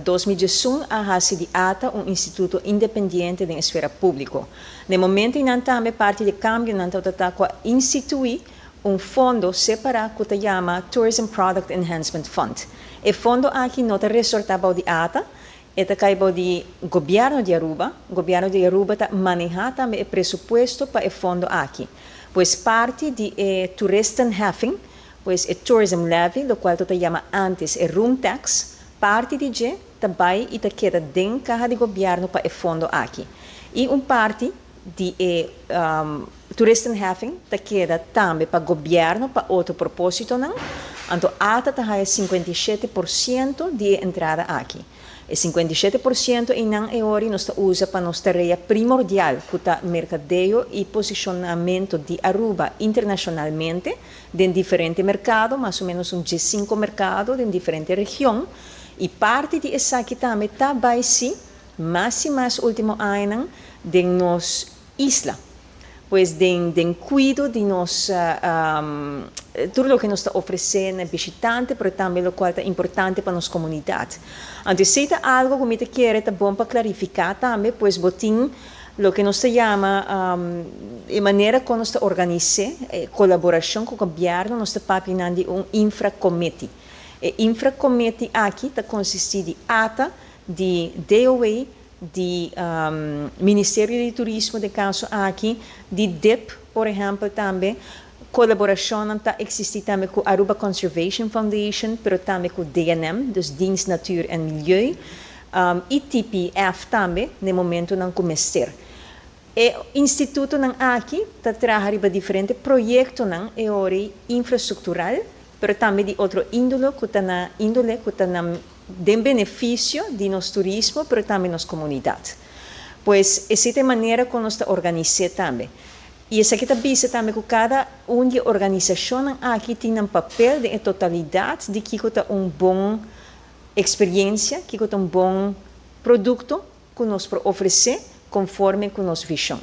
2011 a hasi di ATA un instituto independiente den esfera publico. Na momento nan tambe parti di cambio nan ta cu institui un fondo separa cu ta yama Tourism Product Enhancement Fund. E fondo aki no ta resorta di ATA, e ta cay di gobierno di Aruba. Gobierno di Aruba ta maneha tambe e presupuesto pa e fondo aki. Pues parti di e toeristenheffing, pues e tourism levy, lo cual ta yama antes e room tax, parti di dje ta bay y ta keda den caha di gobierno pa e fondo aki. Y un parti di e toeristenheffing ta keda tambe pa gobierno pa otro proposito nan. Anto ATA ta 57% di entrada aki. E 57% ey nan e ora nos ta usa pa nos tarea primordial, cu ta mercadeo y posicionamento di Aruba internacionalmente, den diferente mercado, mas o menos un 5 mercado den diferente region. Y parti di esaki tambe ta bay si, mas y mas ultimo aña, den nos isla. Pues den cuido di nos, tur loke nos ta ofreciendo na bishitante, mas tambe loke ta importante pa nos comunidad. Anto, esey ta algo cu mi kier ta bon pa clarifica tambe, pues bo tin loke nos ta yama e manera con nos ta organisa colaboracion cu gobierno, nos ta papia di un infracomité. E infracomité aki ta consisti di ATA, di DOW, di Ministerio di Turismo, den caso aki, di DIP, por ehempel, tambe, colaboracion ta existi tambe cu Aruba Conservation Foundation, pero tambe cu DNM, dus Dienst Natuur en Milieu, y TPF tambe, na momento nan cu mester. E instituto nan aki ta traha riba diferente proyecto nan e ora infrastructural, pero tambe di otro indole cu ta na indole cu ta na den beneficio di nos turismo, pero tambe nos comunidad. Pues esey ta e manera con nos ta organisa tambe. Y esaki ta bisa tambe cu cada un di organisacion aki tin un papel den totalidad di kico ta un bon experiencia, kico ta un bon producto cu nos por ofrece conforme cu nos vision.